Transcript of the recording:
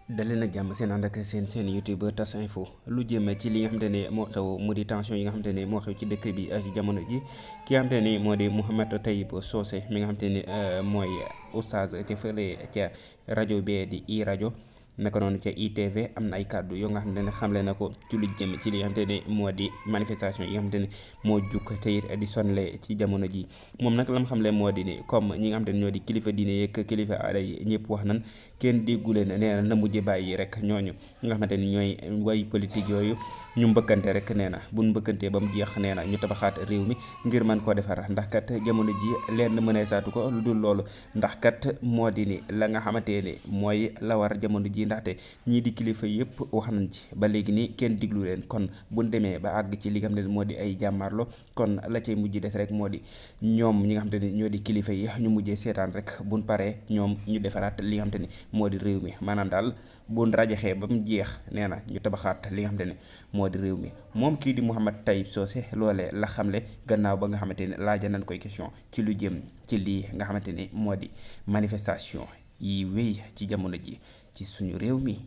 dalee na jàmm seen ànd ak seen YouTube Tas Info lu jëm ci li nga xamante ne moo xew mu di tension yi nga xamante ne moo xew ci dëkk bi ci jamono ji ki nga xamante ni moo di Mouhamed Tayib Socé mi nga xamante ni mooy oustaz ca fële ca rajo bee di i rajo naka noonu ca ITV am na ay kàddu yoo nga xamante ne xamle na ko ci lu jëm ci li nga xamante ne moo di manifestation yi nga xamante ne moo jukk te it di sonle ci jamono ji moom nag la mu xamle moo di ni comme ñi nga xamante ne ñoo di kilifa diine yeeg kilifa aada yi ñëpp wax nan kenn déggu leen nee na mujj bàyyi rek ñooñu nga xamante ni ñooy way politique yooyu ñu mbëkkante rek nee na buñ mbëkkantee ba mu jeex nee na ñu tabaxaat réew mi ngir mën koo defar ndax kat jamono ji lenn mënee saatu ko lu dul loolu ndax kat moo di ni la nga xamante ne mooy la war jamono ji ndaxte ñii di kilifa yëpp wax nañ ci ba léegi nii kenn diglu leen kon buñ demee ba àgg ci li nga xam ne moo di ay jàmmarlo kon la cay mujj des rek moo di ñoom ñi nga xam te ni ñoo di kilifa yi ñu mujjee seetaan rek buñ paree ñoom ñu defaraat li nga xam te ni moo di réew mi maanaam daal buñ rajaxee ba mu jeex nee na ñu tabaxaat li nga xam te ne moo di réew mi moom kii di Mouhamed Tayib Socé loolee la xamle gannaaw ba nga xamante ni laaja nañ koy question ci lu jëm ci lii nga xamante ni moo di manifestation yi wéy ci jamono ji ci suñu réew mi